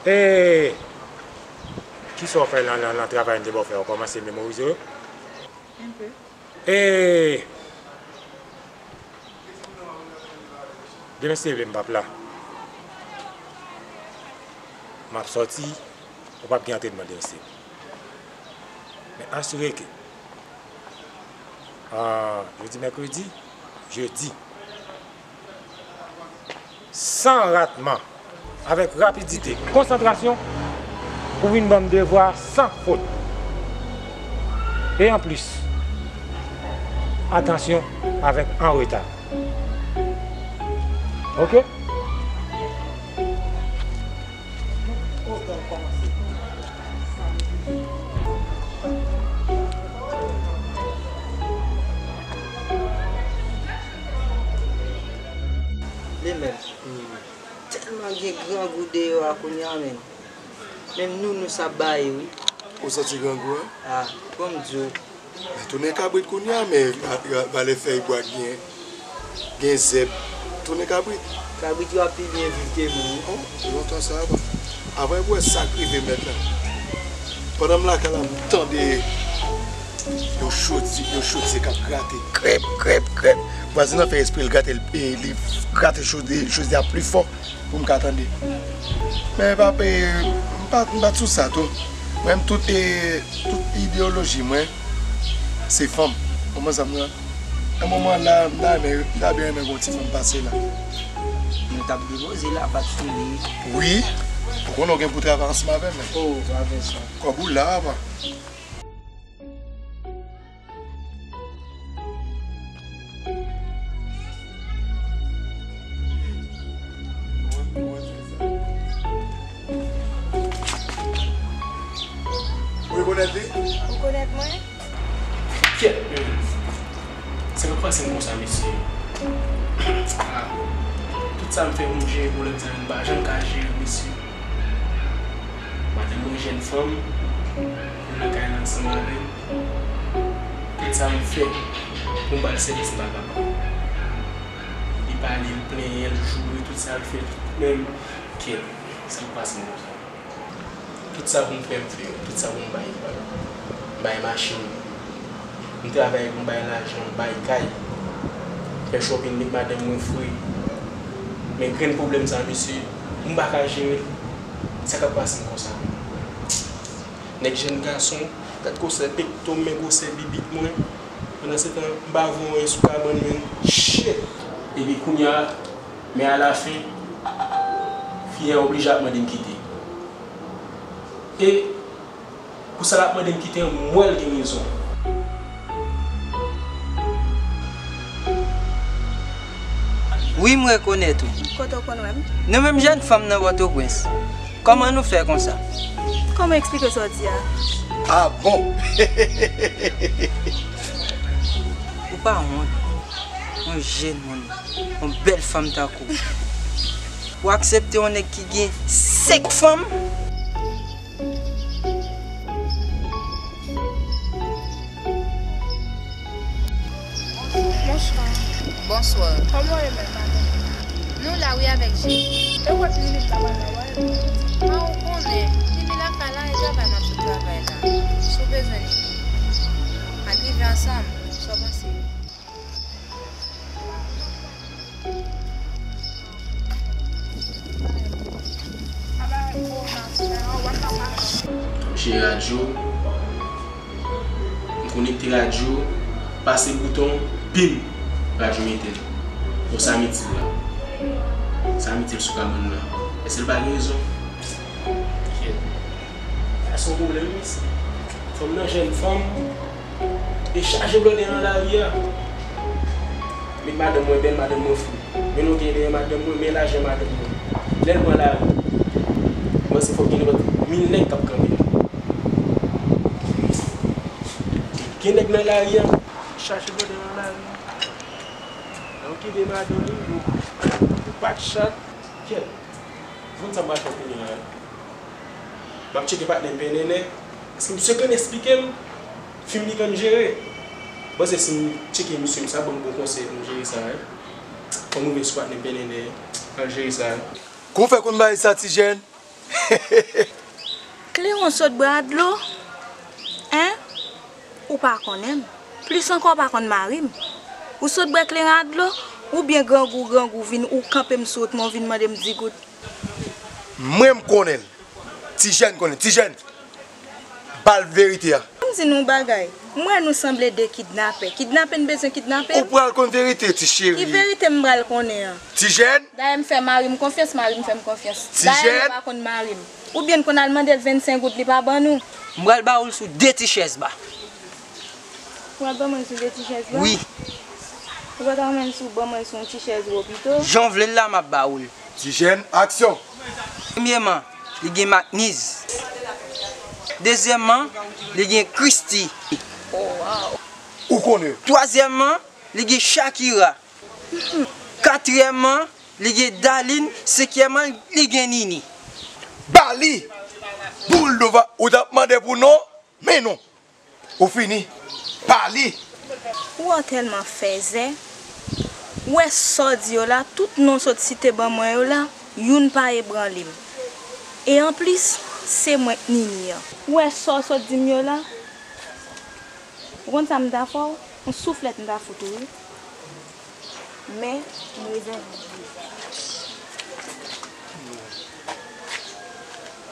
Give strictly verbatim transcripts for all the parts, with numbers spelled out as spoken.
E kisa w fè nan, nan, nan travay m te ba w fè a? W kòmanse memorize yo? Enpe. E demen se leve m p ap la. M ap sòti, ou p ap gen antrenman demen se. Men asire ke, ah, jodi mèkredi, jedi, san ratman, avèk rapidite, konsantrasyon, pou vin ban m devwa san fot. E anplis, atansyon avèk an reta. Oke? Li menm. Tèlman gen grangou deyò a kounye a, menm. Menm nou, nou sa bay, wi. Ou santi grangou a? Ah, bon, m di w. Men tounen kabrit kounye a, men va-, va-, valè fèy bwa gen, gen zèb. Tounen kabrit. Kabrit yo ap pi byen viv ke moun. Oh, se lontan sa, pa. Avan w wè sa k rive mèt la. Pandan m lakay la, m tande yon chodi, yon chodyè k ap grate. Krèp, krèp, krèp. Vwazen nan fè espre l grate, l, e, li grate chodi, chodi a pi fò. Pou m ka tande. Men pa, e, m pa, m pa t sou sa tou. Mwen menm tout, e, tout ideyoloji mwen, se fanm. Konprann sa m di w la? Nan moman la, m ta renmen, m ta byen renmen gen yon ti fanm pase la. Nou t ap depoze la, pa t fini. Wi. Ou konnen w gen pou travay ansanm avè m, men. Oh, pa fè sa. Kòb ou la, apa. Ou rekonèt li? Ou konèt mwen? Kyèt, men. Sa k ap pase m konsa, mesye? Ah, tout sa m fè pou m jere pwoblèm sa yo, m pa janm ka jere l, mesye. Madanm mwen jèn fanm, li nan kay la ansanm avè m. Tout sa m fè pou m ba l sèvis, m pa kapab. Li pale, l plenyen, l joure, tout sa l fè, tout menm kè l. Sa k pase m konsa? Tout sa pou m fè, m fè. Tout sa pou m bay, m bay. M bay machin. M travay pou m bay lajan, m bay kay. Fè shopping, met madanm mwen fre. Men grenn pwoblèm sa, mesye, m pa ka jere l. Sa k ap pase m konsa? Nèg jèn gason, gad gwosè pekto m, men gwosè bibit mwen. Pandansetan, m pa voye anyen sou kabann, men shit! Epi kounye a, men alafen, fi a oblije ap mande m kite. E pou sa l ap mande m kite an, m wè l gen rezon. Wi, m rekonèt ou. Kote w konn wè m? Nou menm jèn fanm nan Pòtoprens. Kòman nou fè konsa? Kòman eksplike sa w di a? Ah bon? Ou pa wont? Yon jèn moun, yon bèl fanm tankou w. Ou aksepte yon nèg ki gen senk fanm? Bonswa. Bonswa. Kòman w ye menm, madanm? Nou la wi avèk Jezi. E w wè Nini la pa la, wè? A, ou konnen, Nini lakay la, e travay m ap sot travay la. Si w bezwen Nini, ann rive ansanm, sa w panse? M jere radyo, m konekte radyo, pase bouton, bim! Radyo mete l. Bon, sa m itil la? Sa m itil sou kabann nan? Èske l pa gen rezon? Kèt. Sa se yon pwoblèm, wi. Fanm nan jèn fanm, e chaje blòdè nan lari a. Met madanm mwen bèl, madanm mwen fou. Men lonjè dèyè madanm mwen, men lajè madanm mwen. Lè l pran lari, m panse fòk gen nenpòt mil nèg k ap kanpe l. Gen nèg nan lari a, chaje blòdè nan lari. Lè w kite madanm li, ou, ou bat chat, kèt. Ou konn sa m pral fè kounye a? M ap tcheke patnè m Pè Nènè. Paske misye konn esplike m fim li konn jere. M panse si m tcheke misye, misye ap ban m bon konsèy pou m jere sa, wi. Fò m rive sou patnè m Pè Nènè, al jere sa. Kòman w fè konn bagay sa, ti jèn? Klewon sot bwè a dlo? Hein? Ou pa konnen m. Plis ankò, ou pa konn mari m. Ou sot bwè kleren a dlo? Oubyen grangou, grangou vin, ou kanpe m sou wout mwen, ou vin mande m di goud? Mwen, m konnen l. Ti jèn konnen. Ti jèn, ba l verite a. Ban m di nou yon bagay. M wè nou sanble de kidnapè. Kidnape n bezwen kidnape m? Ou pral konn verite, ti cheri. Ki verite m pral konnen an? Ti jèn. Dayè m fè mari m konfyans, mari m fè m konfyans. Ti jèn. Dayè nou pa konn mari m. Oubyen n konn al mande l vennsenk goud, li pa ban nou. M pral ba ou l sou de ti chèz ba. Ou pral ban mwen l sou de ti chèz ba? Wi. Ou pa ta renmen l sou, ban mwen l sou yon ti chèz wo pito? Jan w vle l la, m ap ba ou l. Ti jèn, aksyon! Premyèman, li gen Makniz. Dezyèmman, li gen Christy. Ou konnen. Twazyèmman, li gen Shakira. Katriyèmman, li gen Darline. Senkyèmman, li gen Nini. Ba li! Boul dova, ou t ap mande pou non, men non. Ou fini. Ba li! Ou tèlman fèzè. Ou wè sa w di yo la, tout non w sot site ban mwen yo la, youn pa ebranle m. E anplis, se mwen k Nini an. Ou wè sa w sot di m yo la? Ou konn sa m ta fè w? Yon souflèt m ta fout ou, wi. Men, m rezève.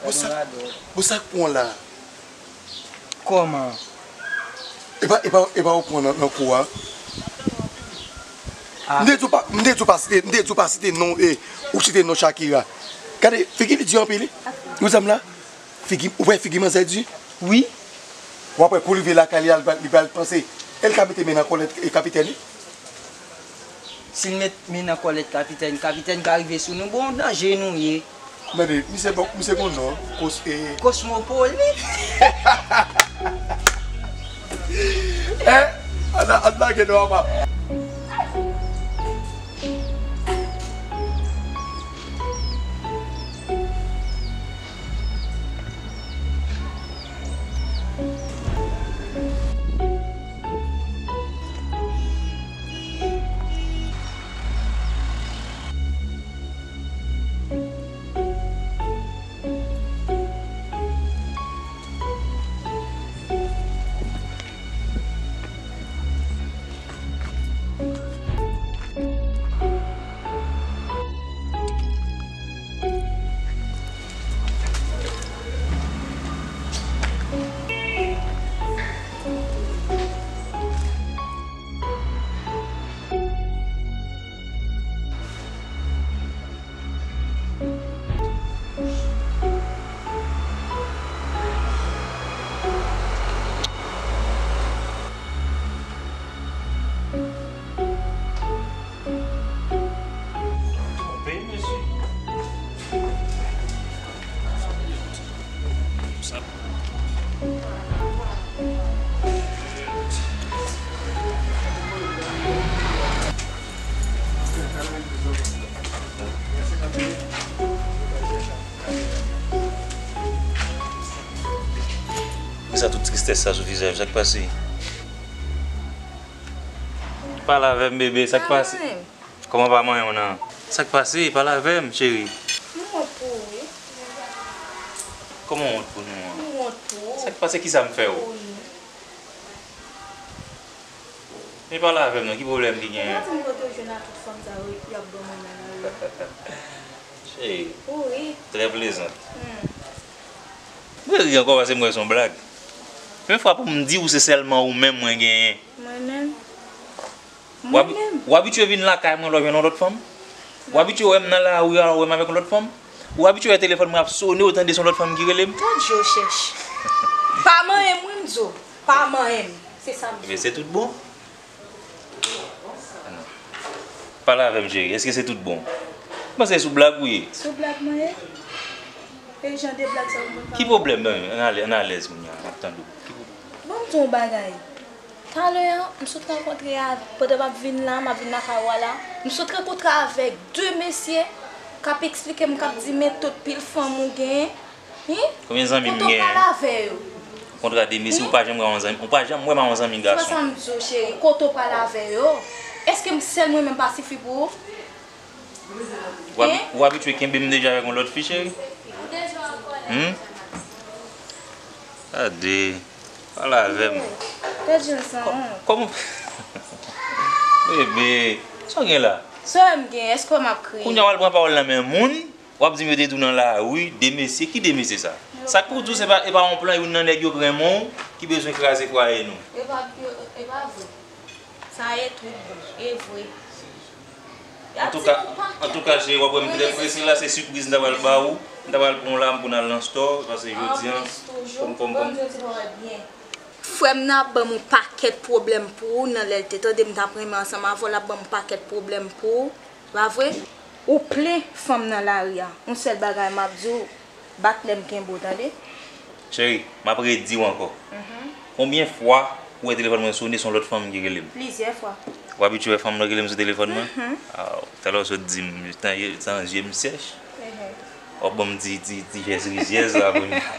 Bon, sa, bon, sa k pran w la? Kòman? E pa, e pa, e pa ou pran nan, nan kou a? Ah. M te di w pa, m te di w pa site, m te di w pa site non, e, ou site non Shakira. Gade, figi li di anpil, wi. Ou wè sa m la? Figi, ou wè figi manzè di? Wi. W ap wè pou l rive lakay li, al, li pral panse. E l ka mete men nan kòlèt, e, kapitèn, wi. Si l met men nan kòlèt kapitèn, kapitèn ka rive sou nou. Bon, danje nou ye. Mande, misye bon, misye gon non, kos-, e. Kosmopoli. Eh, ann, ann lage nou anba. Poukisa tout tristès sa sou vizaj? Sa k pase? Pale avè m, bebe, sa k pase? Kòman pa manyen w nan? Sa k pase? Pale avè m, cheri. M wont pou ou, wi. Kòman w wont pou nou an? M wont pou ou. Sa k pase? Kisa m fè w? Wi. Men pale avè m non, ki pwoblèm ki genyen? Ou pa di m kote w jwenn a tout fanm sa yo, y ap ban mwen nan lari a? Cheri. Wi. Trè plezant. Hmm. Mwen ri ankò paske m wè se yon blag. Premye fwa pou m di w se sèlman ou menm mwen genyen. Mwen menm? W ab-, mwen menm? W abitye vin lakay mwen lè w jwenn yon lòt fanm? W abitye wè m nan lari a, w wè m avèk yon lòt fanm? W abitye wè telefòn mwen ap sone, w tande se yon lòt fanm ki rele m? Tande w chèch. Pa manyen m, wi, m di w. Pa manyen m. Se sa m di w. Ebyen, se tout bon. Pale avè m, cheri. Èske se tout bon? M panse se sou blag ou ye. Sou blag mwen ye? E jan de blag sa ou konn fè? Ki pwoblèm, men? Ann alè-, ann alèz kounye a, m ap tande w. Ki pwoblèm? Bon, m di w yon bagay. Talè a, m sot rankontre a, pandan m ap vin la, m ap vin lakay ou a la, m sot rankontre avèk de mesye k ap eksplike m, k ap di, men tout pil fanm ou genyen. Hi? Konbyen zanmi m genyen? Kote w pale avè yo? Kontre a de mesye, ou pa janm wè yon zanmi, ou pa janm wè m a yon zanmi gason. Se pa sa m di w, cheri. Kote w pale avè yo? Èske m sèl mwen menm pa sifi pou ou? Ou abi-, ou abitye kenbe m deja avèk yon lòt fi, cheri? Hmm? Gade, pale avè m. Pèdi l san wont. Kòman? Bebe, sa w gen la? Sa w wè m gen, èske w wè m ap kriye? Kounye a w al pran pawòl nan men moun, w ap di m yo te di w nan lari, de mesye, ki de mesye sa? Sa k pou w di w se pa, e pa yon plan youn nan nèg yo k renmen w ki bezwen kraze fwaye nou. E pa, e pa vre. Sa e tout bon, e vre. Antouka, antouka, cheri, w ap wè m trè prese la, se sipriz m ta pral ba ou. M ta pral pran w la, m pou n al nan store, paske jodi a, kòm, kòm, kòm. Frè m nan ap ban m yon pakèt pwoblèm pou ou, nan lè l te tande m t ap renmen ansanm avè w, l ap ban m yon pakèt pwoblèm pou ou. Pa vre? Ou plen fanm nan lari a. Yon sèl bagay m ap di w, bat lè m kenbe w, tande? Cheri, m ap redi w ankò. Konbyen fwa ou wè telefòn mwen sone, se yon lòt fanm ki rele m? Plizyè fwa. Ou abitye wè fanm nan rele m sou telefòn mwen? Aw, talè w sot di m, tan, tan zye m sèch. W ap ban m ti, ti, ti jès rizyèz la kounye a.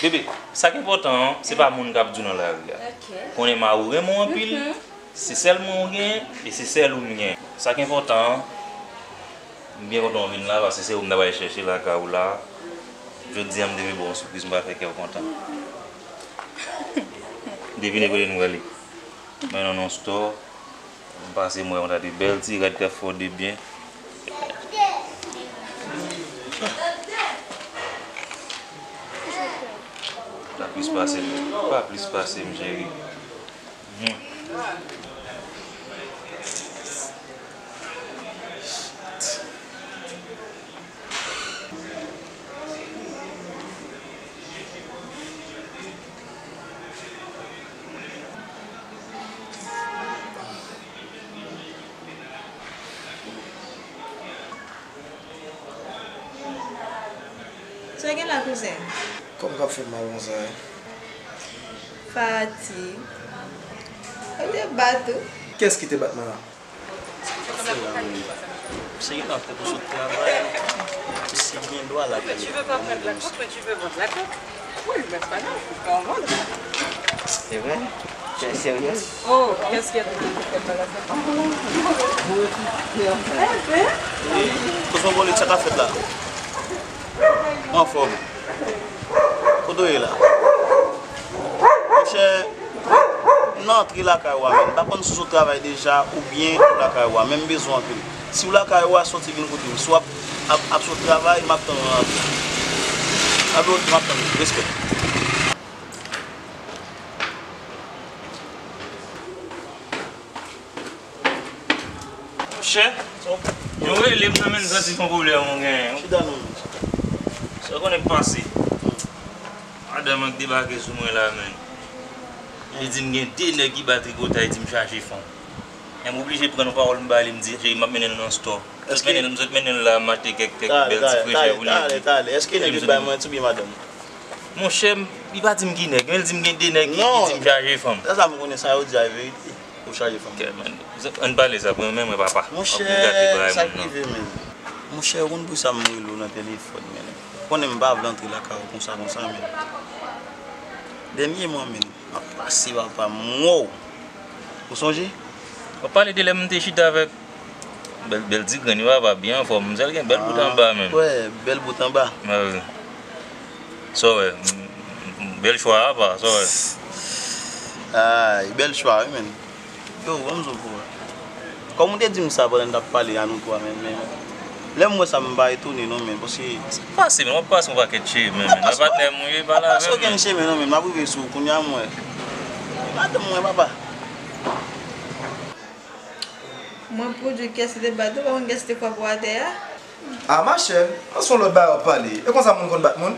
Bebe, sa k enpòtan an, se pa moun k ap di w nan lari a. Konnen mari w renmen w anpil, se sèl mwen w genyen, e se sèl ou m genyen. Sa k enpòtan an, m byen kontan w vin la, paske se ou m ta pral chèche lakay ou la. Jodi a, m te vle ba w yon sipriz, m pral fè kè w kontan. Devine kote nou prale. Mwen nan yon store. M pase m wè yon ta de bèl ti rad k ap fè w de byen. Pa plis pase m, pa plis pase m, cheri. Hmm. Sa gen la, kouzen? Kò m k ap fè m mal konsa, wi. Fatig. Ou te bat ou? Kiyès ki te bat mwen la? Misye gen nan tèt ou sot travay, misye gen dwa la. Mais tu veux pas prendre la coque, mais tu veux vendre la coque. Oui, mais pas grave, faut pas en vendre. C'est vrai? T'es sérieuse? Oh, qu'est-ce qu'il y a de mal? Kouzman Bolit, sa k ap fèt la? Mwen anfòm. Kote w ye la? Monchè, m nan antre lakay ou a, men m pa konn si w sot travay deja oubyen ou lakay ou a, men m bezwen w anpil. Si w lakay ou a, soti vin kote m. Si w ap, ap, ap sot travay, m ap tann ou nan antre. Abe, ok, m ap tann ou. Respè. Monchè, yon rele m nan, men m santi se yon pwoblèm ou genyen. Chita non, men. Sa w konnen k pase? Madanm an k debake sou mwen la, men. Li di m gen de nèg ki ba tripotay, di m chaje fanm. Men m oblije pran yon pawòl m ba li, m di, cheri, m ap mennen l nan store. M sot mennen l, m sot mennen l la, m achte kèk, kèk bèl ti frechè pou li. Talè, talè, talè. Èske nèg yo bay mwen tou byen madanm? Monchè, m, li pa di m ki nèg, men l di m gen de nèg ki, ki di m chaje fanm. Sa, sa m konnen, sa yo di a verite. Ou chaje fanm. Kè, men, ann pale sa, mwen menm, mwen papa. Monchè, sa k rive, men? Monchè, ou konn pou sa m rele w nan telefòn, men. Ou konnen m pa vle antre lakay ou konsa, konsa, men. Dènyèman, men, m ap pase, papa m, wow! Ou sonje? W ap pale de lè m te chita avèk bèl, bèl ti grenn, wi, papa, byen anfòm. Misye gen bèl bout anba, men. Wè, bèl bout anba. Sa w wè, m, m, bèl chwa, papa, sa w wè. Ay, bèl chwa, wi, men. Yo, ban m di w pou wè. Kòm ou te di m sa pandan n t ap pale a nou twa, men, men lè m wè sa, m pa etone non, men, paske... Sa k pase, men? W ap pase yon pakèt chemen, men. Nan patnè m ou ye, pale avè m. M pa pase okenn chemen non, men, m ap rive sou ou kounye a, m wè. Madanm mwen, papa. Mwen pou di kiyès ki te bat ou, pa konn kiyès ki te frape w atè a? A, machè, an se yon lòt bagay w ap pale. E konsa moun konn bat moun?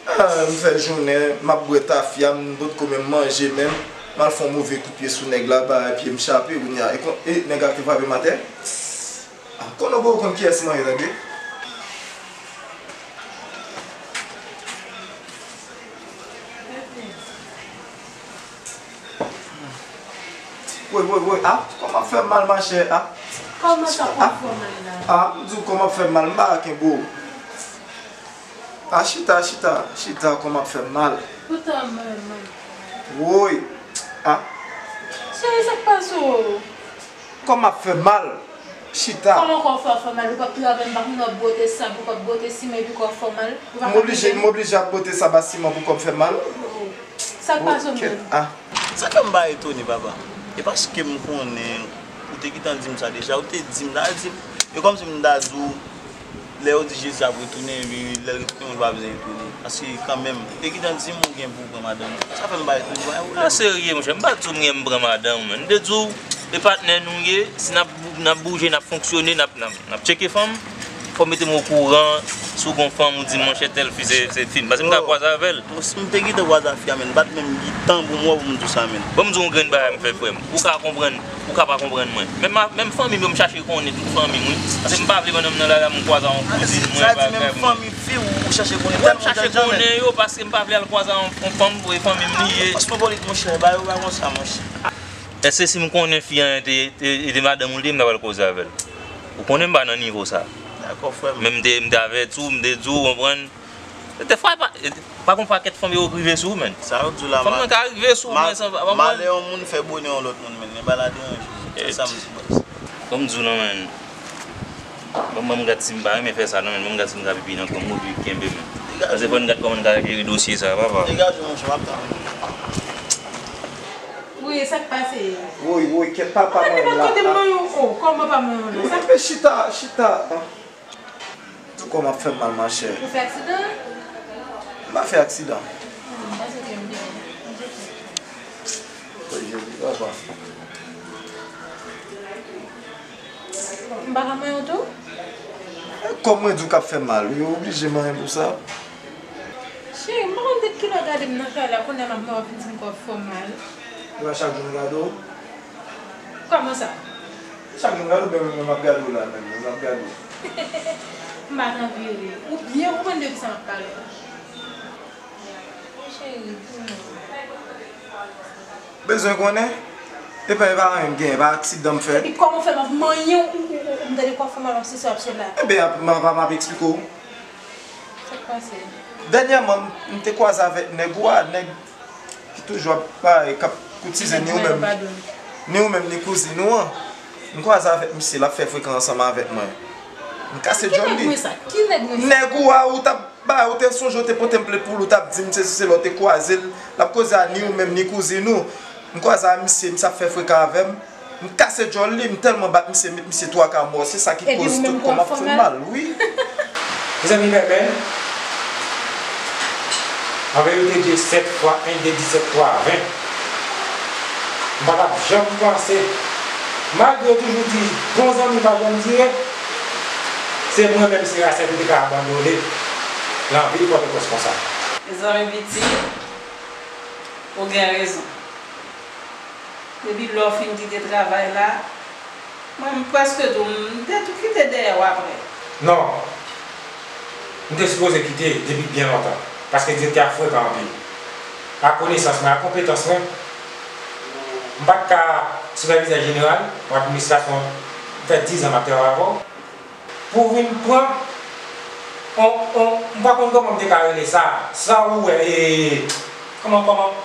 Ah, m fè jounen, m ap bwè tafya, m potko menm manje menm. M al fè yon move kout pye sou nèg la, ba pye m chape, kounye a, e kon-, e nèg la ki te frape m atè. Ah, konnen w poko konn kiyès mwen ye, tande. Woy, woy, woy, ah, kò m ap fè m mal, machè, ah. Kòman sa konn fè w mal la? Ah, m di w kò m ap fè m mal, m pa ka kenbe w. Ah, chita, chita, chita, kò m ap fè m mal. Poutan mwen menm. Woy, ah. Cheri, sa k pase w? Kò m ap fè m mal. Chita. Kòman kò w fè w fè mal? Ou p ap travay, m pa konn w ap bwote sab, ou p ap bwote siman epi kò w fè w mal? Ou pa M oblije, m oblije ap bwote sab a siman pou kò m fè mal. Sa k pase w menm? Ah. Sa fè m pa etone, papa. E paske m konnen ou te gentan di m sa deja, ou te di m, ta di m, e kòmsi m ta di w, lè yo di Jezi ap retounen, epi lè l retounen, ou pa bezwen etone. Paske kanmenm, ou te gentan di m ou gen pou w pran madanm ou. Sa fè m pa etone, pa gen pwoblèm. Serye, monchè, m pa t di w m gen pou m pran madanm ou, men. M te di w, e patnè nou ye, si n ap, n ap bouje, n ap fonksyone, n ap, n ap, n ap tcheke fanm, fò w mete m okouran, si w gon fanm, ou di m, monchè, tèl fi, se, se fi m. Paske m ka kwaze avè l. Bon, si m te gentan kwaze a fi a, men, m pa t menm gen tan pou m wè w pou m di w sa, men. Bon, m di w yon grenn bagay m fè, frè m. Ou ka konprann, ou ka pa konprann mwen. Menm, menm fanmi m yo, m chache konnen tout fanmi m, wi. Paske m pa vle pandan m nan lari a, m kwaze a yon kouzin mwen, bagay mwen. Sa vle di menm fanmi fi w, ou chache konnen tèlman jan jan, men. Wi, m chache konnen yo, paske m pa vle al kwaze a yon, yon fanm, pou e fanmi m li ye. Kòsmopolit, monchè, bagay yo pa konsa, monchè. Èske si m konnen fi an te, te, te madanm ou li ye, m ta pral koze avè l? Ou konnen m pa nan nivo sa. Dakò, frè m. Men m te, m te avèti w, m te di w, konprann. Dèfwa, pa, pa gon pakèt fanm yo rive sou ou, menn. Sa yo di w la, fanm nan ka rive sou ou, men san pa, pa konprann. Malè yon moun fè bonè yon lòt moun, menn. Men pa la deranje. Se sa m di, bòs. Ban m di w non, menn. Ban m, ban m gad si m pa renmen fè sa non, menn. Ban m gad si m ka pipi nan kò m, ou pi kenbe m. Paske fò n gad kòman n ka jere dosye sa, papa. Degaje, monchè, m ap tann. Wi, sa k pase? Woy, woy, kèt papa mwen la. Kote mwen yo, o, kòman pa mwen yo la? Sa men chita, chita. Kò m ap fè m mal, machè. Ou fè aksidan? M pa fè aksidan. Hmm, m pa soti m byen. Oy, Jezi, papa. M pa ka manyen w tou? E kò mwen di w k ap fè mal, wi, yo oblije manyen pou sa. Cheri, m pa konn de kilè w gade m nan kay la, kounye a m ap manyen w ap vin di m kò fè w mal. E pa chak jou m gade w? Kòman sa? Chak jou m gade w, byen mwen menm m ap gade w la, menm mwen m ap gade w. M pa nan vire. Ou byen konprann de kisa m ap pale. Cheri, di m non. Bezwen konnen? Epa, e pa anyen m genyen, e pa aksidan m fè. Epi kòman w fè m ap manyen w, ou, ou, ou, ou m tande kò fè mal, w ap sesi, w ap sela? Ebyen, m ap, m ap, m ap eksplike w. Sa k pase? Dènyèman, m, m te kwaze avèk nèg ou a, nèg ki toujou ap, bay, k ap koutize ni ou menm, ni ou menm, ni kouzin ou an. M kwaze avèk misye, l ap fè frekan ansanm avèk mwen. M kase djòl li. Ki nèg mwen sa? Ki nèg mwen sa? Nèg ou a, ou t ap bay, ou te sonje, ou te pote m plent pou l, ou t ap di m sesi sela, ou te kwaze l, l ap koze a ni ou menm, ni kouzin ou. M kwaze a misye, misye ap fè frekan avè m. M kase djòl li, m tèlman bat misye, m met misye twa ka mò. Se sa ki koz tout kò m ap fè mal, wi. Mezanmi, Bèbè, an verite, Dye sèt fwa en, Dye disèt fwa ven. M pa t ap janm panse, malgre yo toujou di bon zanmi pa janm dire, se mwen menm, se Rachel ki te ka abandone nan vil Pòtoprens konsa. Mezanmi, pitit, ou gen rezon. Depi lè w fin kite travay la, mwen, m prèske tou, m te tou kite dèyè w apre. Non. M te sipoze kite depi byen lontan, paske direktè a frekan anpil. A konesans mwen, a konpetans mwen, m pa t ka sipèvizè jeneral yon administrasyon, m fè diz an m ap travay avè w. Pou vin pran on, on, m pa konn kòman m te ka rele sa, sa ou wè, e, kòman, kòman,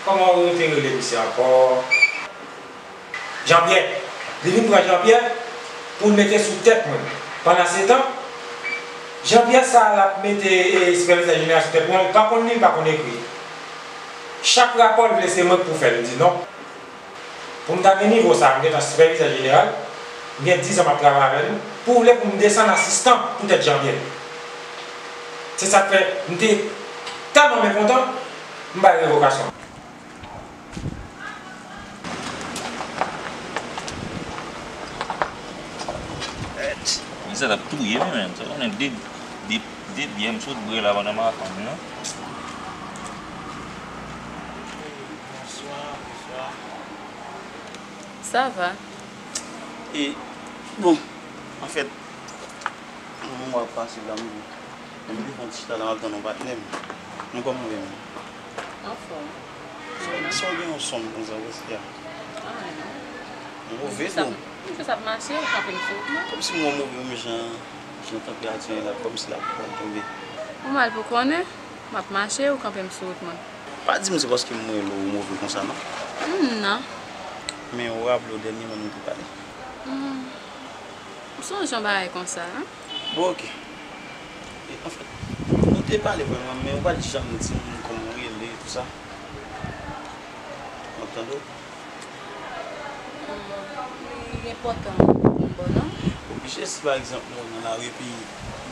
kòman yo te rele misye ankò? Jean Pierre. Li vin pran Jean Pierre pou l mete sou tèt mwen. Pandansetan, Jean Pierre sa l ap mete, e, sipèvizè jeneral sou tèt mwen, li pa konn li, li pa konn ekri. Chak rapò l vle se mwen k pou fè l, m di non. Pou m ta gen nivo sa, m gentan sipèvizè jeneral, m gen diz an m ap travay avè l, pou w vle pou m desann asistan poutèt Jean Pierre. Se sa k fè m te tèlman mekontan, m bay revokasyon. Mizè t ap touye m, menm. Sa konnen de, de, de byè m sot bwè la pandan m ap atann, non? Bonswa, bonswa. Sa va? E, bon, anfèt, yon mwa pase la, m, m te fè yon ti chita la, m ap tann yon patnè m. Men kòman w ye menm? Anfòm. Sa w gen yon sonm konsa, kòsi a? Anyen non. Move tou. M jis ap mache, ou kanpe m sou wout mwen. Kòmsi m wè w move, men jan, jan tanperati an ye la, kòmsi l ap pral tonbe. Ou mal pou konnen, m ap mache, ou kanpe m sou wout mwen. Pa di m se paske m wè w move konsa non. Hmm, non. Men ou raple w dènyèman nou te pale? Hmm, m sonje yon bagay konsa, wi. Bon, oke. E, anfèt, nou te pale vrèman, men ou pa t janm di m kòman w rele, tou sa. M ap tande w. Hmm, li enpòtan pou m ba w, non? Oblije, si pa egzanp, nou nan lari epi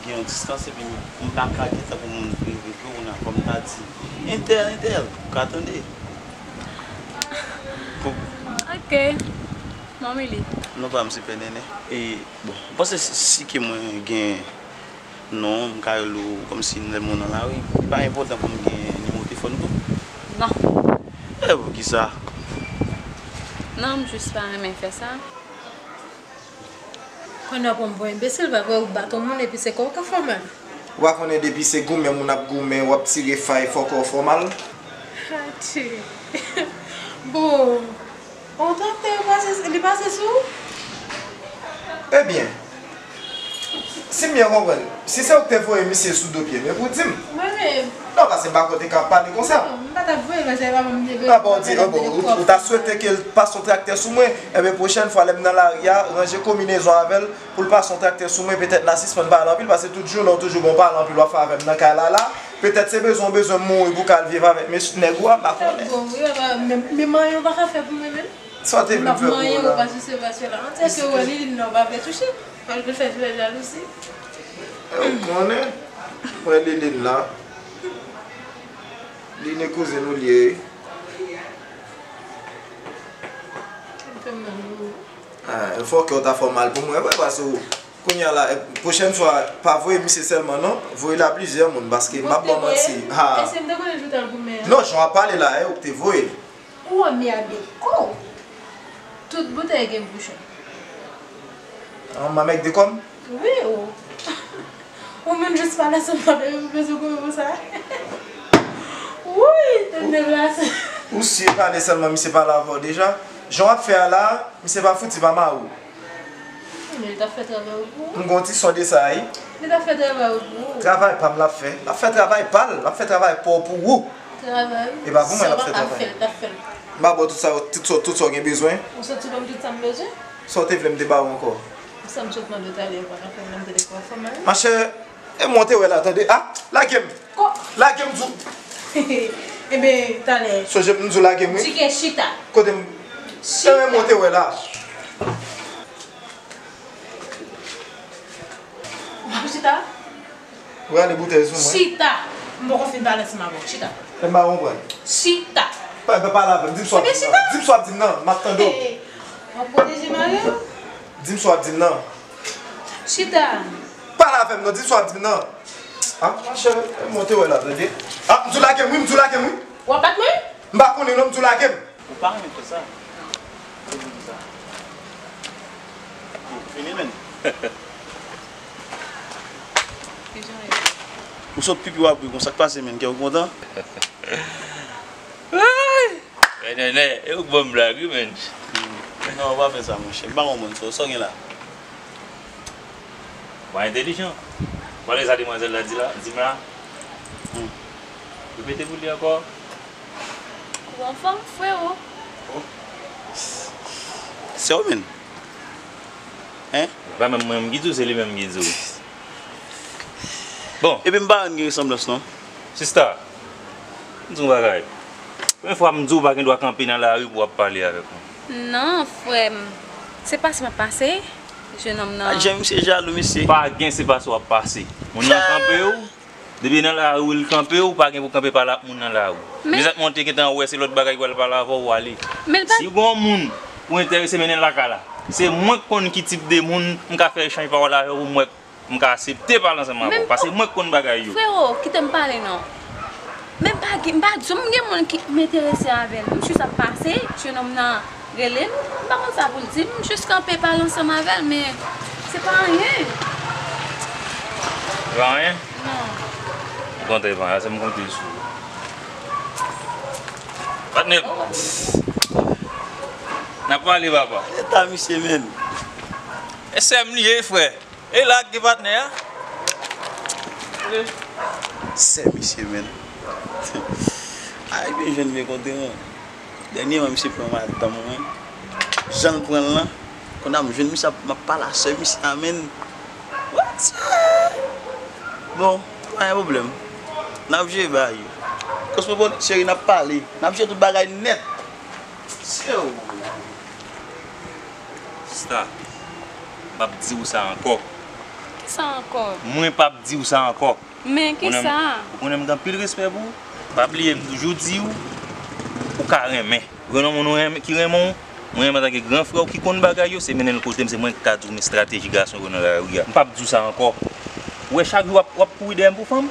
gen yon distans, epi m pa ka gentan pou moun vin rele w, kounye a, kòm m ta di, entèl, entèl, ou ka tande. Pou Ok. Mwen, Willy. Non pa m se Pè Nènè. E, bon, m panse si, si ke mwen gen non, m ka rele w kòmsi lè mwen nan lari. Li pa enpòtan pou m gen nimewo telefòn ou tou? Non. E poukisa? Non, m jis pa renmen fè sa. Kounye a w pran m pou enbesil, pa vre? Ou bat yon moun epi se kò w k ap fè w mal. Ou pa konnen depi se goumen moun ap goumen, w ap tire fay, fò kò w fè w mal? Atchè. Bon, yon traktè pase, li pase sou ou? Ebyen, si m byen konprann, si se ou k te voye misye sou do pye m, epi w di m. Mwen menm. Non, paske m pa kwè w te ka pale konsa. Non, m pa t ap voye l, paske se pa mwen m te voye l. Apa w di, oh, bon, ou, ou ta swete ke l pase yon traktè sou mwen? Ebyen, pwochèn fwa, lè m nan lari a, ranje konbinezon avè l, pou l pase yon traktè sou mwen, petèt n a sispann pale anpil, paske tout jounen w toujou gen yon pale anpil w ap fè avè m nan kay la la. Petèt se bezwen w bezwen m mouri pou w ka al viv avèk mesye nèg ou a, m pa konnen. Bon, wi, papa, men, men manyen w pa ka fè pou mwen menm. Sa w te vle m fè pou ou la? M ap manyen ou, pa sou se, pa sou la. Antèke wè Liline nan, w pa vle touche. Fò l vin fè jwèt jalouzi. E ou konnen, mwen Liline la. Liline kouzen nou l ye, wi. Fè m mal, wi. Ah, fò kè w ta fè w mal pou mwen, vre, paske w, kounye a la, e, pwochèn fwa, pa voye misye sèlman, non. Voye l a plizyè moun, paske m ap ba w manti. Ha. Èske m te konnen joutal goumen an? Non, jan w ap pale la, e ou k te voye l. Ou wè m yade kò w. Tout boutèy gen bouchon. An, m a mèg de kò m? Wi, ou. Ou menm jis pale sèlman, depi m bezwen goumen konsa. Wouy, tèt deplase. Ou si pale sèlman, misye pale avè w deja. Jan w ap fè a la, misye pa fouti pa mari w. Men li t ap fè travay ou pou ou. M gon ti son de sa, wi. Li t ap fè travay ou pou ou. Travay pa m l ap fè. L ap fè travay pa l. L ap fè travay pa w pou ou. Travay ou. E pa pou mwen l ap fè travay. Sa w pa ka fè l, t ap fè l. M ba w tout sa, tout sa, tout sa w gen bezwen. Ou soti ban m tout sa m bezwen. Sa w te vle m te ba w ankò? Sa m sot mande w talè, ou pa ka fè l, m te dekwa fò mal. Machè, e mwen w te wè la, tande. Ah, lage m. Ko- Lage m di w. Ebyen, talè. Sonje m di w lage m, wi. Di ke chita. Kote m? Chita. E mwen w te wè la. W ap chita? Ou rale boutèy sou mwen. Chita. M poko fin pale ansanm avè w. Chita. E m pa konprann. Chita. Pa, pa pale avè m. Di m sa w ap di m nan. Di m sa w ap di m nan. M ap tande w. W ap pwoteje mari w? Di m sa w ap di m nan. Chita. Pale avè m non. Di m sa w ap di m nan. Ah, machè, e mwen w te wè la, tande. Ah, m di w lage m, wi, m di w lage m, wi. W ap bat mwen? M pa konnen non, m di w lage m. Ou pa renmen fè sa. Se pou sa. Ou fini, menn. Ou sot pipi w ap ri konsa, k pase, menn, kè w kontan? Ay! Nènè, e ou k ban m blag, wi, menn. Non, ou pa fè sa, monchè. M pa konprann sa. Sa w gen la? Ou pa entèlijan. Pale sa demwazèl la di la, di m la. Hmm. Repete pou li ankò. Ou anfòm, frewo? Oh. Sè w menm? Hein? Se pa menm mwen menm ki di w, se li menm ki di w. Bon. Epi m pa wè n gen resanblans non. Sista, m di w yon bagay. Premye fwa m di w pa gen dwa kanpe nan lari pou w ap pale avèk mwen. Non, frè m. Se pase m ap pase, jennonm nan. A, jan misye jalou, mesye. Pa gen se pase w ap pase. Moun nan kanpe w, depi nan lari w li kanpe w, pa gen pou kanpe pale ak moun nan lari w. Men- Mizank mwen te gentan wè se lòt bagay ki pral pale avè w, w ale. Men l pa- Si gon moun ou enterese mennen l lakay la, se mwen k konn ki tip de moun m ka fè echanj pawòl avè w pou m wè m ka aksepte pale ansanm avè w, paske mwen k konn bagay yo. Frewo, kite m pale non. Men m pa gen, m pa di w m gen moun ki m enterese avè l. M jis ap pase, jennonm nan rele m, m pa konn sa pou l di m, m jis kanpe pale ansanm avè l, men se pa anyen. Se pa anyen? Non. Ou kontre pa, se m konte sou ou. Patnè. N ap pale, papa. Eta misye, menn. E sè m li ye, frè. E la k gen patnè a? Sè misye, menn. Ay, byen jwenn byen kontre, man. Dènyèman, misye pran madanm mwen. Jan l pran l lan, Kounye a m jwenn misye, m ap pale a sè misye a, menn. What? Bon, pa gen pwoblèm. N ap jere bagay yo. Kòsmopolit, cheri, n ap pale. N ap jere tout bagay nèt. Sè w. Sista, m p ap di w sa ankò. Kisa ankò? Mwen p ap di w sa ankò. Men kisa? Ou konnen m gen anpil respè pou ou. Pa bliye, m toujou di w, ou ka renmen. Gen yon moun ou renmen, ki renmen w, mwen menm antanke gran frè w ki konn bagay yo, se mennen l kote m, se mwen ki ka di w men estrateji gason yo nan lari a. M p ap di w sa ankò. Ou wè chak jou w ap, w ap kouri dèyè m pou fanm?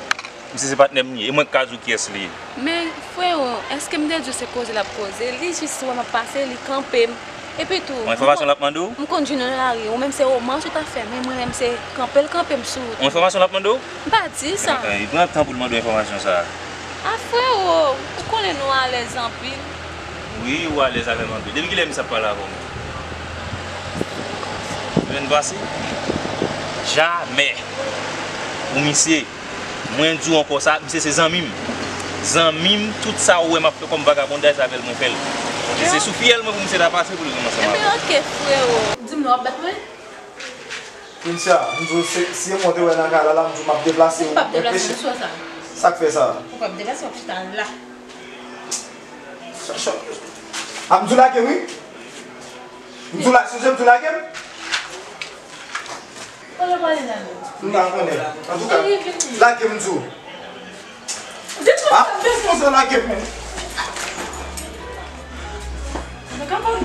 Misye se patnè m li ye, e mwen ki ka di w kiyès li ye. Men, frewo, èske m te di w se koze l ap koze? Li jis wè m ap pase, li kanpe m. Epi tou, yon enfòmasyon l ap mande w? M konn jwenn nan lari, ou menm se romans ou t ap fè, men mwen menm se kanpe l kanpe m sou wout. Yon enfòmasyon l ap mande w? M pa di sa. Li pran tan pou l mande w enfòmasyon sa a. A frewo, ou konnen nou alèz anpil. Wi, ou alèz avè m anpil. Depi kilè misye ap pale avè w menm? Semèn pase? Jamè. Pou misye. Mwen di w ankò sa, misye se zanmi m. Zanmi m, tout sa ou wè m ap fè kòm vagabondaj, se avè l mwen fè l. E se sou fiyèl mwen pou misye ta pase pou l ranmanse m avè w. Ebyen, oke, frewo. Di m non, w ap bat mwen? Princia, m di w, se, si se mwen w te wè nan kay la, la, m di w m ap deplase w. Ou p ap deplase nan swa sa. Sa k fè sa? Ou p ap deplase, w ap chita la. Sa, sa. A, m di w lage, wi. M di w la, sonje m di w lage m? Kote w prale la menm? M pa konnen. Antouka, lage m di w. Vin sou mwen. Ah, fè sa lage m. Vagabon.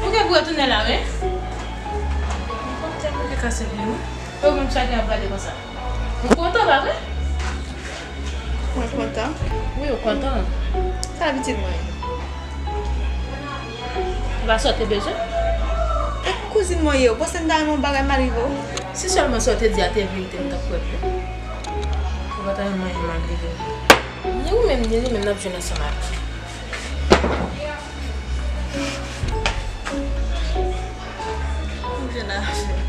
Ou gen pou retounen la, wi. Ou konn tèlman gen kase vre, wi. Ou menm chak lè ap gade konsa. Ou kontan, pa vre? Mwen kontan. Wi, ou kontan. Sa abitid mwen ye. E pa sa w te bezwen? E kouzin mwen ye, ou panse m ta renmen yon bagay mal rive w? Si sèlman sa w te di a te verite, m t ap kwè vre. Ou pa ta renmen anyen mal rive m. Ni ou menm, ni li menm, n ap jwenn ansanm avè l. M jwenn avè l.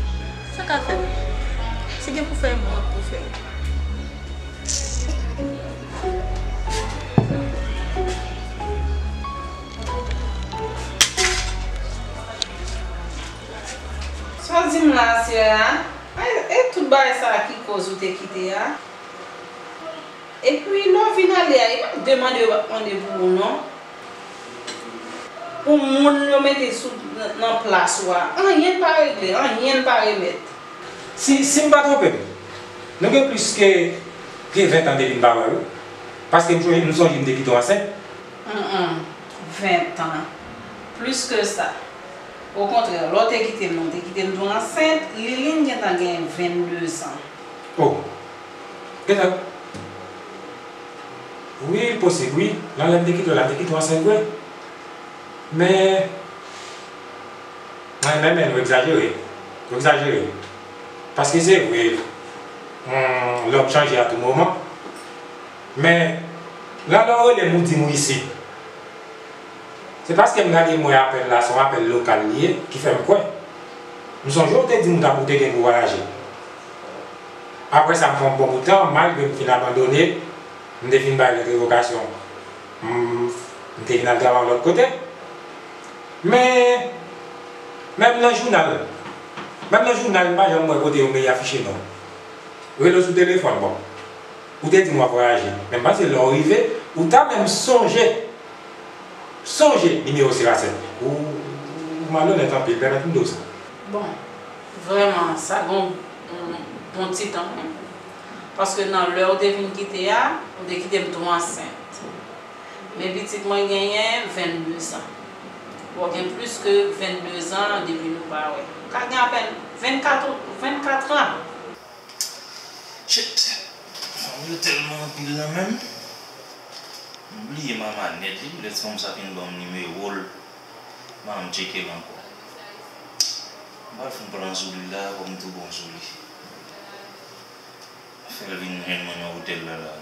Sa ka fè m? Si gen pou fè m, m ap pou fè l. Sa w di m la, sè a? E, e tout bagay sa a ki koz ou te kite a? Epi, lè w vin ale a, yo p ap demande, yo p ap mande pou ou, non. Pou moun yo mete sou, nan, nan plas ou a, anyen pa regle, anyen pa remèt. Si, si m pa twonpe m, nou gen plis ke, ke ven tan depi n pa wè, wi. Paske m sonje, m sonje m te kite w ansent. Hum, hum. Ven tan. Plis ke sa. Okontrè, lè w te kite m nan, w te kite m tou ansent, Liline gentan gen vennde zan. Oh. Gentan. Wi, posib, wi. Nan lè m te kite w la, m te kite w ansent vre. Men, mwen, men, men, nou egzajere. Nou egzajere. Paske se vre, hmm, lòm chanje a tou moman. Men, nan lè w rele m, ou di m ou isit. Se paske m gade m wè apèl la, se yon apèl lokal li ye, ki fè m kwè. M sonje w te di m ou t ap, ou te gen pou vwayaje. Apre sa, m pran yon bon bout tan, malgre m fin abandone, m te fin bay lèt revokasyon. M, m te vin al travay yon lòt kote. Men, menm nan jounal, menm nan jounal, m pa janm wè kote yo mete afiche non. Rele w sou telefòn, bon. Ou te di m w ap vwayaje. Men m panse lè w rive, ou ta menm sonje, sonje nimewo Serasèt. Ou, ou malonèt anpil, pèmèt m di w sa. Bon, vrèman, sa gon, bon ti tan menm. Paske nan lè ou te vin kite a, ou te kite m tou ansent. Men pitit mwen genyen vennde zan. Bon, gen plis ke vennde zan depi nou pa wè. Ka gen apèn vennkat, vennkat an. Shit! Fanm yo tèlman anpil nan menm. M bliye mama nèt, wi. Lè ti fanm sa fin ban m nimewo l, m a tcheke l ankò. M pral fè yon plan sou li la, pou m tou bon sou li. Fè l vin jwenn mwen nan otèl la, la.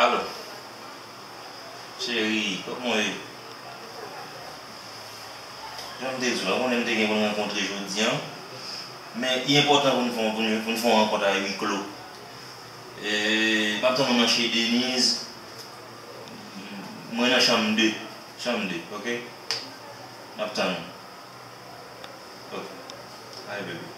Alo. Cheri, kòman w ye? Jan m te di w la, ou konnen m te gen pou n rankontre jodi a. Men li enpòtan pou n fè, pou n, pou n fè yon rankont a wi klo. E, m ap tann ou nan chez Denise. Mwen nan chanm de. Chanm de, oke? M ap tann ou. Oke. Bye, baby.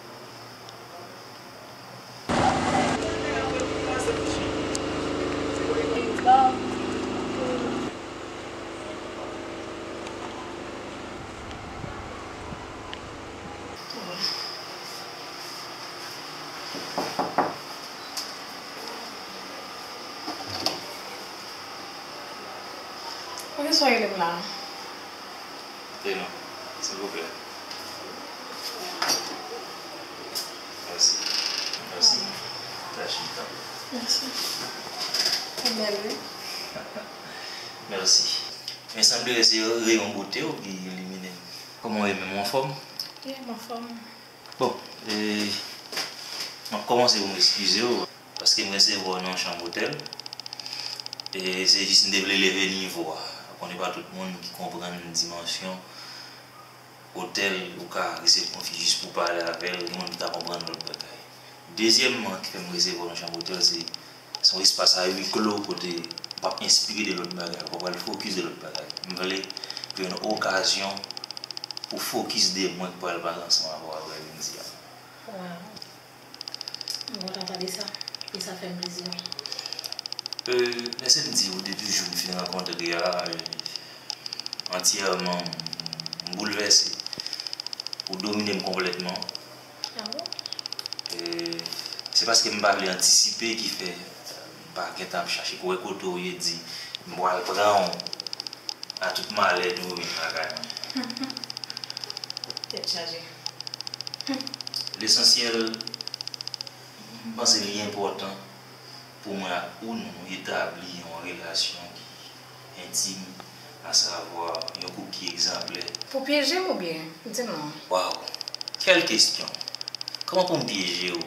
Poukisa w rele m la? Tena, silvouplè. Mèsi. Mèsi. Mèsi. Ou bèl, wi. Mèsi. Men sanble se reyon bote w ki ilimine m. Kòman w ye menm, ou anfòm? Wi, m anfòm. Bon, e, m ap kòmanse pou m eskize w, paske m resevwa w nan yon chanm otèl. E se jis m te vle leve nivo a. Ou konnen pa tout moun ki konprann dimansyon otèl, ou ka resevwa yon fi jis pou w pale avè l, gen moun ki ka konprann lòt bagay. Dezyèmman, ki fè m resevwa w nan chanm otèl, se Se yon espas a wi klo kote w ap enspire de lòt bagay, ou pa pral fokis de lòt bagay. M vle jwenn okazyon pou fokis de mwen k pral pale ansanm avè w aprè midi a. Waw. M kontan tande sa. E sa fè m plezi. Euh, lèse m di w, depi jou m fin rankontre a, euh, antyèman, m, m boulvèse. Ou domine m konplètman. Ah bon? E, se paske m pa vle antisipe ki fè m pa gentan ap chache pou wè kote w ye, di m pral pran w a tout malè nou vin lakay mwen. Tèt chaje. Lesansyèl, m panse li enpòtan pou mwen ak ou, nou etabli yon relasyon ki entim, asavwa yon koup ki egzanplè. Pou pyeje m oubyen? Di m non. Waw! Kèl kesyon! Kòman pou m pyeje w?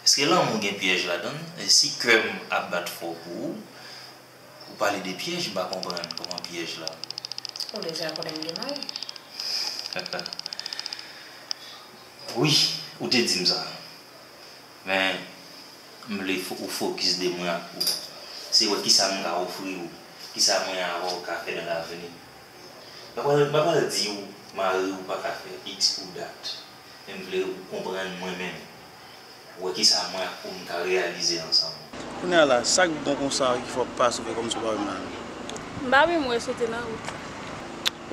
Èske lanmou gen pyèj ladan l? E si kè m ap bat fò pou ou, ou pale de pyèj, m pa konprann kòman pyèj la. Ou deja konnen m gen mari. Wi, ou te di m sa. Men, m vle fo-, ou fokis de mwen ak ou. Se wè kisa m ka ofri w, kisa mwen avè w ka fè nan lavni. M pa pral, m pa pral di w mari w pa ka fè iks ou dat. Men m vle ou konprann mwen menm. Wè kisa mwen ak ou n ka reyalize ansanm. Kounye a la, sa k bon konsa ki fè w pa sove kòmsi w pa wè m la menm? M pa menm wè si w te nan wout.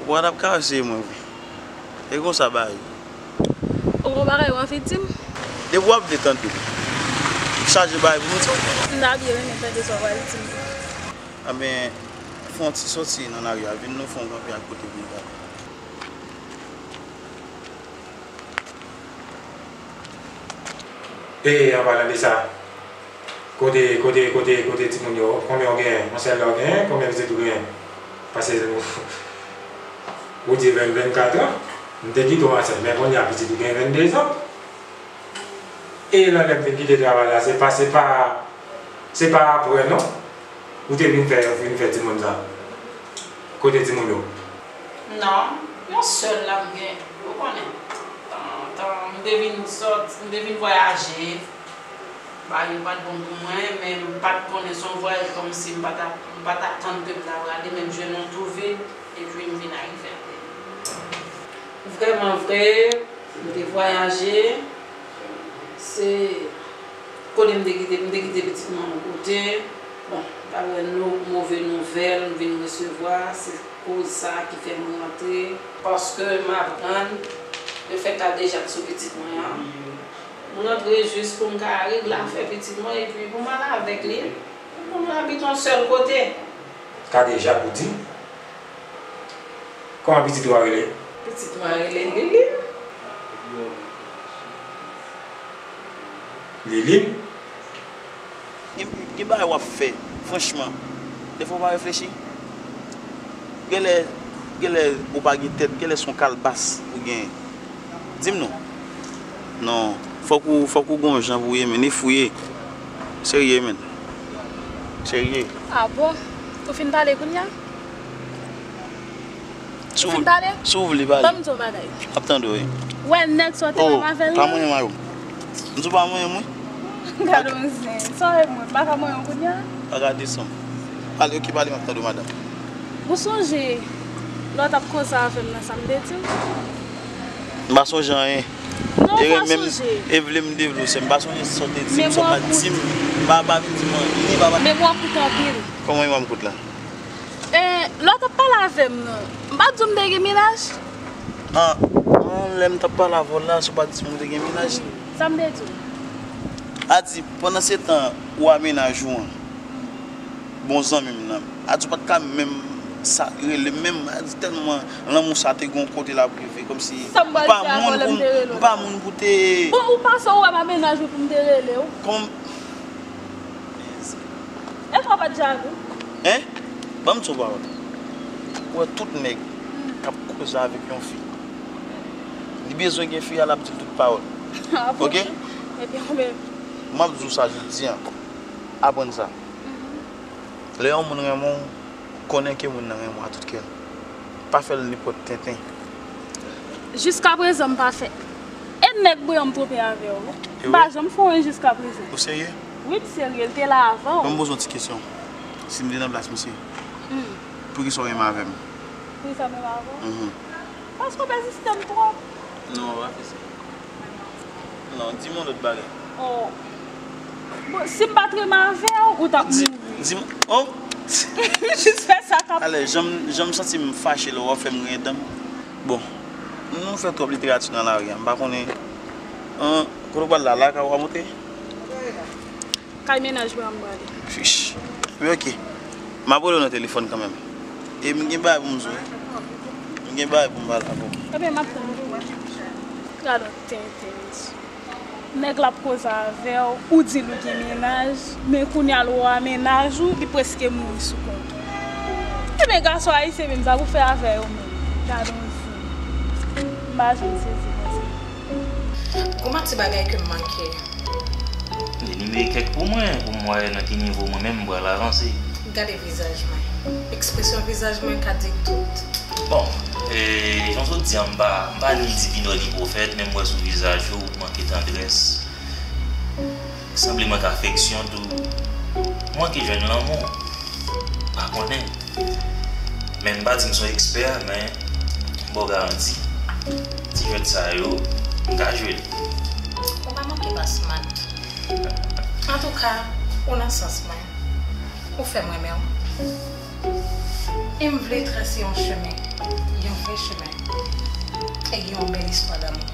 Ou pa t ap ka eseye mwen vre. E konsa bagay yo. Ou gon bagay w anvi di m? Depi w ap vle tande m. Chaje bagay pou m di w. M ta byen renmen tande sa w pral di m. Anben, fè yon ti soti nan lari a, vin nou fè yon kanpe a kote pou nou pale. E, an palan de sa, kote, kote, kote, kote timoun yo? Konbyen w genyen? Yon sèl la w genyen? Konbyen pitit ou genyen? Paske ou, ou di venn, vennkat an, m te kite w ansent, men kounye a pitit ou gen venndezan. E lè m vin kite travay la, se pa, se pa, se pa apre non. Ou te vin fè, vin fè timoun sa? Kote timoun yo? Non, yon sèl la m gen, ou konnen. Tan, tan, m te vin sòt, m te vin vwayaje. Bagay yo pa t bon pou mwen, men m pa t konnen se yon vwayaj kòmsi m pa t ap, m pa t atann ke m ta prale, men m jwenn yon twou vin, epi m vin arive a Dèlma. Vrèman vre, m te vwayaje, se kote m te kite, m te kite pitit mwen yon kote. Bon, dapre nou, move nouvèl m vin resevwa, se koz sa a ki fè m rantre. Paske m aprann lefètke Kadejak sou pitit mwen an. M rantre jis pou m ka regle afè pitit mwen, epi pou m al avèk li, pou nou abite yon sèl kote. Kadejak ou di? Kòman pitit ou a rele? Pitit mwen rele Liline. Liline? Gen, gen bagay w ap fè, franchman, dèfwa w pa reflechi? Genlè, genlè ou pa gen tèt, genlè se yon kalbas ou genyen. Di m non. Non, fòk ou, fòk ou gon jan pou w ye, men, e fou w ye. Serye, men. Serye. Ah bon? Ou fin pale kounye a? Si w vle pale? Si w vle pale. Ban m di w bagay. M ap tande w, wi. Wè nèg sa w te menm avè l la? Oh, pa manyen mayo m. M di w pa manyen m, wi. Gade yon zen. Sa w vle mwen? M pa ka manyen w kounye a? Pa gade san. Pale, oke, pale, m ap tande w, madanm. Ou sonje lè w t ap koze avè m nan, sa m te di w? M pa sonje anyen. Non, ou pa sonje. E vle m te vle w, sè m pa sonje sa w te di m, sa w pa di m. M pa, pa vin di m anyen, pa, pa. Memwa kout anpil. Kòman memwa m kout la? E, lè w t ap pale avè m nan, m pa t di w m te gen mennaj? An, an, lè m t ap pale avè w la, si w pa t di m ou te gen mennaj? Sa m te di w? A di, pandan se tan ou a mennaj ou an, bon zanmi m nan, a di w pa t ka menm sa rele m menm, a di tèlman lanmou sa te gon kote l ap rive, kòmsi m pa moun pou, m pa moun pou te. Bon, ou panse ou wè m a mennaj ou pou m te rele w? Kòman? Èske w pa t jalou? Hein? Ban m di w pawòl. Ou wè tout nèg k ap koze avèk yon fi, li bezwen gen fi a, l ap di l tout pawòl. Ah bon? Oke? Ebyen, ou menm. M ap di w sa jodi a. Aprann sa. Mhm. Lè yon moun renmen w, konnen ke moun nan renmen w a tout kè l. Pa fè l nenpòt tenten. Jiskaprezan, m pa fè. E nèg bouyon m twonpe avè w. E m pa janm fè w anyen jiskaprezan. Ou serye? Wi, m serye. L te la avan w. Ban m poze w yon ti kesyon. Si m te nan plas misye, hmm, poukisa w renmen avè m? Poukisa m renmen avè w? Mhm. Paske w pèziste m twòp. Non, w pa fè sa. Non, di m yon lòt bagay. Oh. Bon, si m pa t renmen avè w, ou t ap mouri. Di m, oh! Jis fè sa k ap. Alè, jan m, jan m santi m fache lè w ap fè m griyen dan m. Bon, nou fè twòp literati nan lari a, m pa konnen. An, kote w pral la, lakay ou a monte? Kay mennaj mwen an m prale. Chich. Wi, oke. M ap rele w nan telefòn kanmenm. E m gen bagay pou m di w, wi. M gen bagay pou m pale avè w. Ebyen, m ap tann ou. Gad yon tenten, mesye. Nèg la ap koze avè w, ou di l ou gen mennaj, men kounye a l wè w a mennaj ou, li prèske mouri sou kont ou. Ebyen, gason ayisyen menm, sa pou fè avè yo menm. Gad yon zen. M pa janm sezi konsa. Gon pa ti bagay ke m manke. Li nimewo kèk pou mwen, pou m wè nan ki nivo mwen menm m pral avanse. Gade vizaj mwen. Ekspresyon vizaj mwen ka di tout. Bon, e, jan w di a, m pa, m pa ni divinò ni pwofèt, men m wè sou vizaj ou, ou manke tandrès. Sanble manke afeksyon tou. M manke jwenn lanmou. Pa konnen. Men m pa di m se yon ekspè, men m ba w garanti, ti jwèt sa yo, m ka jwe l. Ou pa manke pa smat. Antouka, ou nan sans mwen. Ou fè m renmen w. E m vle trase yon chemen, yon vrè chemen. E gen yon bèl istwa damou.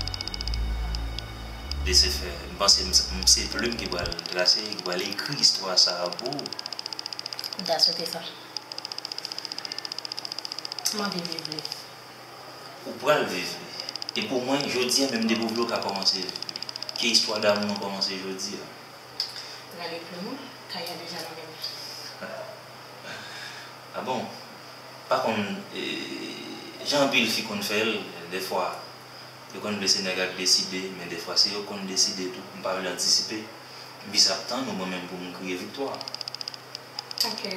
De se fè, m panse m, m se plim ki pral trase, ki pral ekri istwa sa a pou ou. M ta swete sa. M anvi viv li. Ou pral viv li. E pou mwen, jodi a menm depi w vle w ka kòmanse viv li. Ke istwa damou an kòmanse jodi a. Rale plim ou, kay la deja nan men m. A bon? Pa konn, e, jan anpil fi konn fè l, dèfwa, yo konn vle se nèg la k deside, men dèfwa se yo k konn deside tou. M pa vle antisipe. M jis ap tann ou mwen menm pou m kriye viktwa. Oke,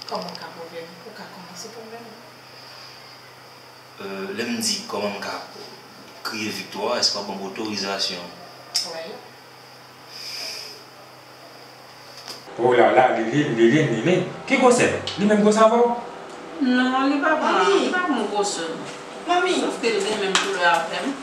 kòman w ka pwouve m? Ou ka kòmanse pwouve m. E, lè m di kòman m ka kriye viktwa, èske w ap ban m otorizasyon? Wi. O la la, Liline, Liline, Liline. Ki gwosè? Li menm gwosè avè w? Non, li pa ban, li pa ban m gwosè. Manmi. Sof ke l gen menm koulè avè m.